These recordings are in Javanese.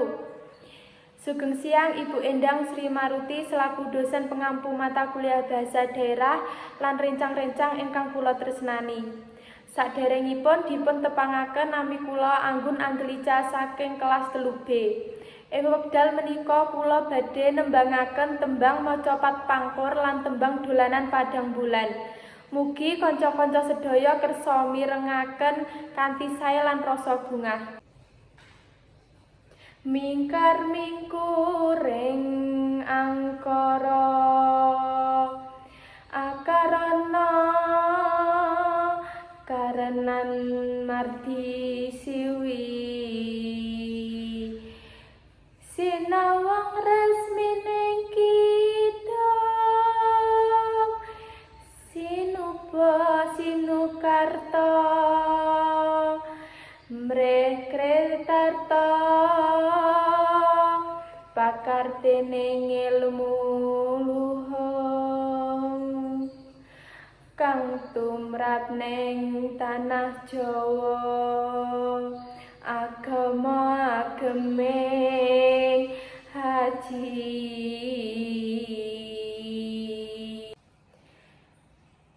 wabarakatuh. Sugeng siang, Ibu Endang Sri Maruti selaku dosen pengampu mata kuliah Bahasa Daerah lan rencang-rencang ingkang kula tresnani. Saderengipun dipun tepangaken, nami kula Anggun Anggelica saking kelas 3B. Ing wekdal menika kula badhe nembangaken tembang macapat Pangkur lan tembang Dolanan Padhang Bulan. Mugi kanca-kanca sedaya kersa mirengaken kanthi sae lan rasa bungah. Mingkar mingkuring angkara akarana karenan mardi siwi sinawang resmining kidung sinuba sinukarta mrih kretarta pakartene ilmu luhung kang tumrap ning tanah Jawa, agama ageming haji.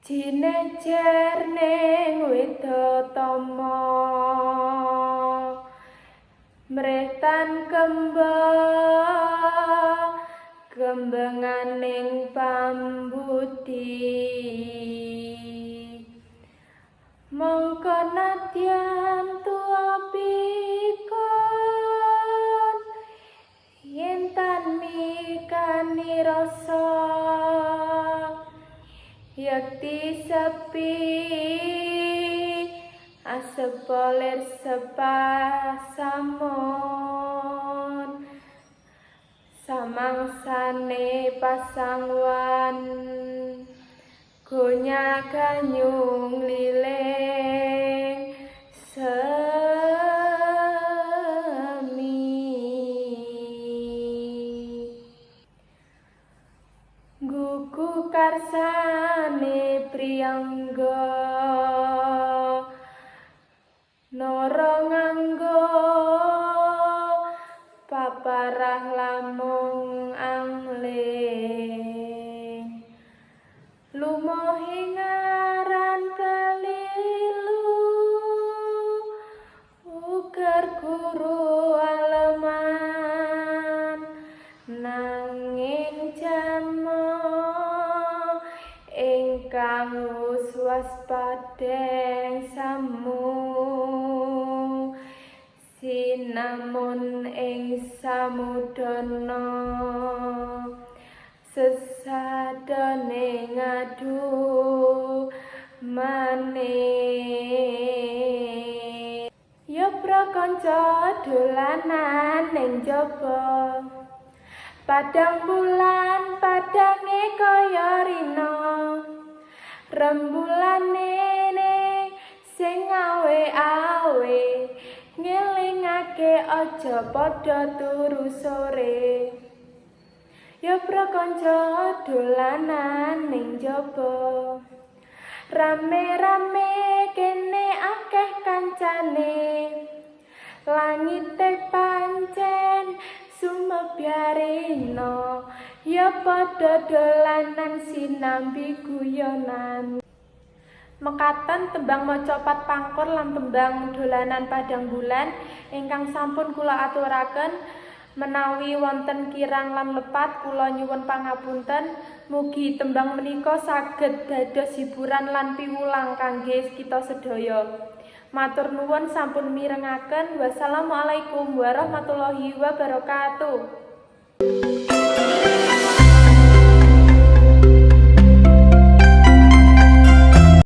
Jinejer ning Widatama mrih tan kembang kembanganing pambudi, mongko nadyan tuwa pikun yen tan mikani rasa yekti sepi asepa lir sepasamun samangsane pasangwan gonya ganyung liling semi. Gugu karsane priyangga nara nganggo paparah lamung angling lumuhi ngaran pelilu uger guru aleman nanging jalma ingkang wus waspadeng samu sinamun ing samudana sesadane ngadu manik. Ya kanca, dolanan ning jaba padang bulan, padange kaya rina, rembulane sing awe-awe ngelingake aja padha turu sore. Ya kanca, dolanan ning jaba rame-rame, kene akeh kancane, langite pancen sumebyarina, ya padha dolanan sinambi guyonan. Mekaten tembang macapat Pangkur lan tembang Dolanan Padhang Bulan ingkang sampun kula aturaken. Menawi wonten kirang lan lepat, kula nyuwun pangapunten. Mugi tembang menika saged dados hiburan lan piwulang kangge kita sedaya. Matur nuwun sampun mirengaken. Wassalamualaikum warahmatullahi wabarakatuh.